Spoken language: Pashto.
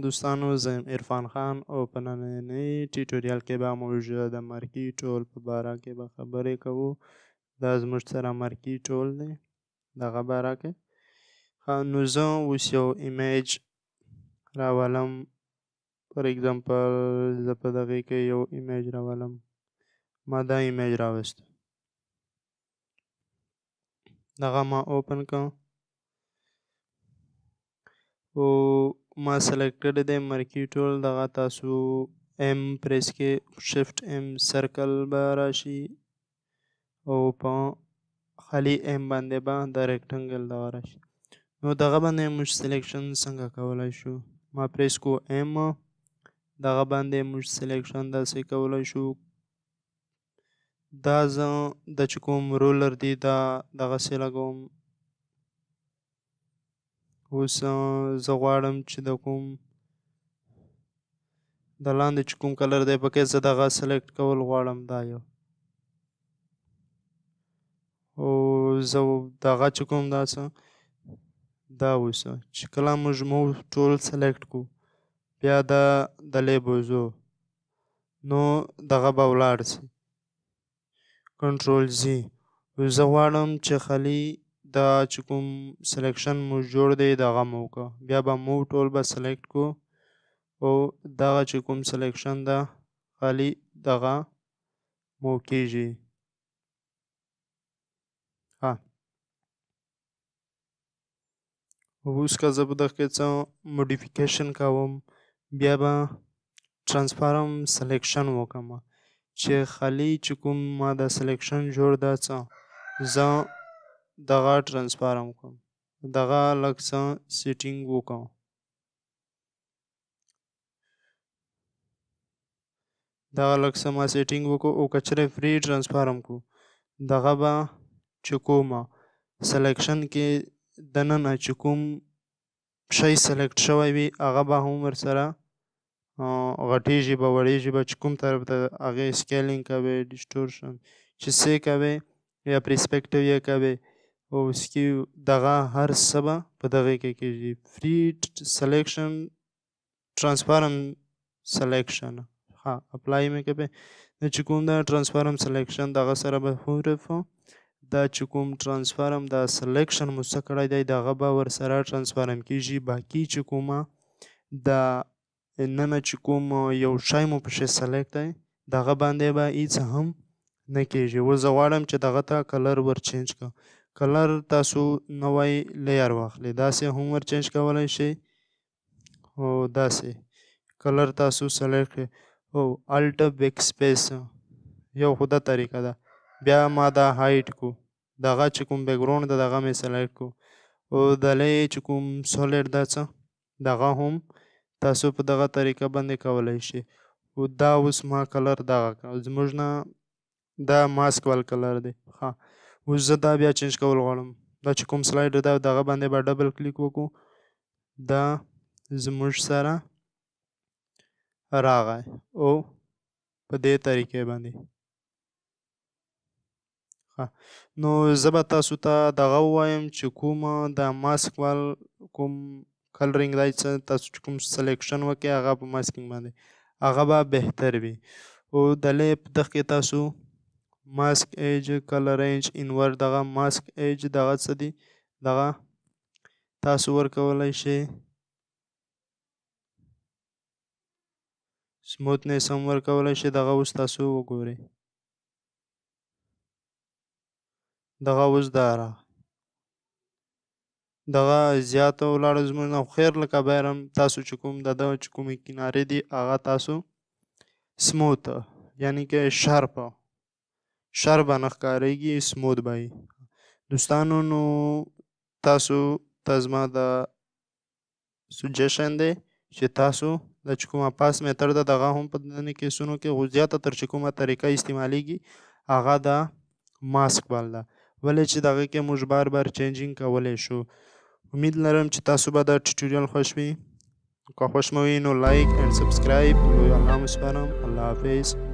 دوستانو، زه یم عرفان خان او په نننۍ tutorial کې به موږ د marquee tool په باره کې به خبرې کوو. دا زموږ سره marquee tool دی، دغه باره کې. نو زه اوس یو image راولم. For example، زه په دغې کې یو image راولم. ما دا image راوست، دغه ما open کړ او ما select کړی دی marquee tool. دغه تاسو M press کې، Shift M، circle به راشي او په خالي M باندې به د rectangle دغه راشي. نو دغه باندې موږ selection څنګه کولی شو؟ ما press کو M، دغه باندې موږ selection داسې کولی شو. دا زه د چې کوم ruler دی، دا دغسې لګوم. اوس زه غواړم چې د کوم د لاندې چې کوم color دی پکې، زه دغه select کول غواړم، دا یو. او زه دغه چې کوم دا څه دا. اوس چې کله موږ move tool select کو، بیا دا د لی بوزو، نو دغه به ولاړ سي. Control Z. زه غواړم چې خالي دا چې کوم selection مو جوړ دی دغه مو وکړه. بیا به move tool به select کو او دغه چې کوم selection ده، خالي دغه مو کیږي. ها، اوس که زه په دغه کې څه modification کوم، بیا به transform selection وکم چې خالي چې کوم ما دا selection جوړ ده، څه زه دغه transform کوم، دغه لږ څه setting وکم. دغه لږ څه ما setting وکړو. او که چېرې free transform کو، دغه به چې کومه selection کې دننه چې کوم شی select شوی وي، هغه به هم ورسره غټیږي به، وړیږي به، چې کوم طرف ته هغې scaling کوي، distortion چې څه کوي یا perspective یې کوي او skew، دغه هر څه به په دغې کې کیږي. Free selection، transform selection. ها، apply مې کوي. نو چې کوم دا transform selection، دغه سره به حروف دا چې کوم transform دا selection مو څه کړی دی، دغه به ورسره transform کیږي. باقي چې کومه د ننه چې کوم یو شی مو پکې select دی، دغه باندې به هیڅ هم نه کیږي. اوس زه غواړم چې دغه ته color ور change کړم. Color تاسو نوی layer واخلئ، داسې هم ور change کولی شئ او داسې color تاسو select کړئ او Alt Backspace. یو خو دا طریقه ده. بیا ما دا hide کو، دغه چې کوم background ده دغه مې select کو او د لی چې کوم solid ده څه، دغه هم تاسو په دغه طریقه باندې کولی شئ. او دا اوس ما color دغه زموږ نه دا ماسک وال color دی. ښه، اوس زه دا بیا change کول غواړم. دا چې کوم slider ده، دغه باندې به double click وکړو. دا زموږ سره راغی او په دې طریقې باندې. ښه، نو زه به تاسو ته دغه ووایم چې کومه د ماسک وال کوم coloring دی، څه تاسو چې کوم selection وکړئ هغه په masking باندې، هغه به بهتر وي. او د لی په دغه کې تاسو mask edge، color range، invert، دغه mask edge دغه څه دي، دغه تاسو ورکولی شئ. Smoothness هم ورکولی شئ. دغه اوس تاسو وګورئ، دغه اوس دا راغی، دغه زیاته ولاړه زموږ نه. خیر، لکه بیرم تاسو چې کوم د ده چې کومې کنارې دي، هغه تاسو smooth، یعنی که sharp sharp نه ښکارېږي، smooth به وي. دوستانو، نو تاسو ته زما د suggestion دی چې تاسو د چې کومه path method ده، دغه هم په دننه کیسونو کې خو زیاته تر چې کومه طریقه استعمالیږي، هغه د ماسک وال ده، ولې چې دغه کې موږ بار بار changing کولی شو. امید لرم چې تاسو به دا tutorial خوښ وي. که خوښ مو وي نو like and subscribe. لوی الله مو سپارم. الله حافظ.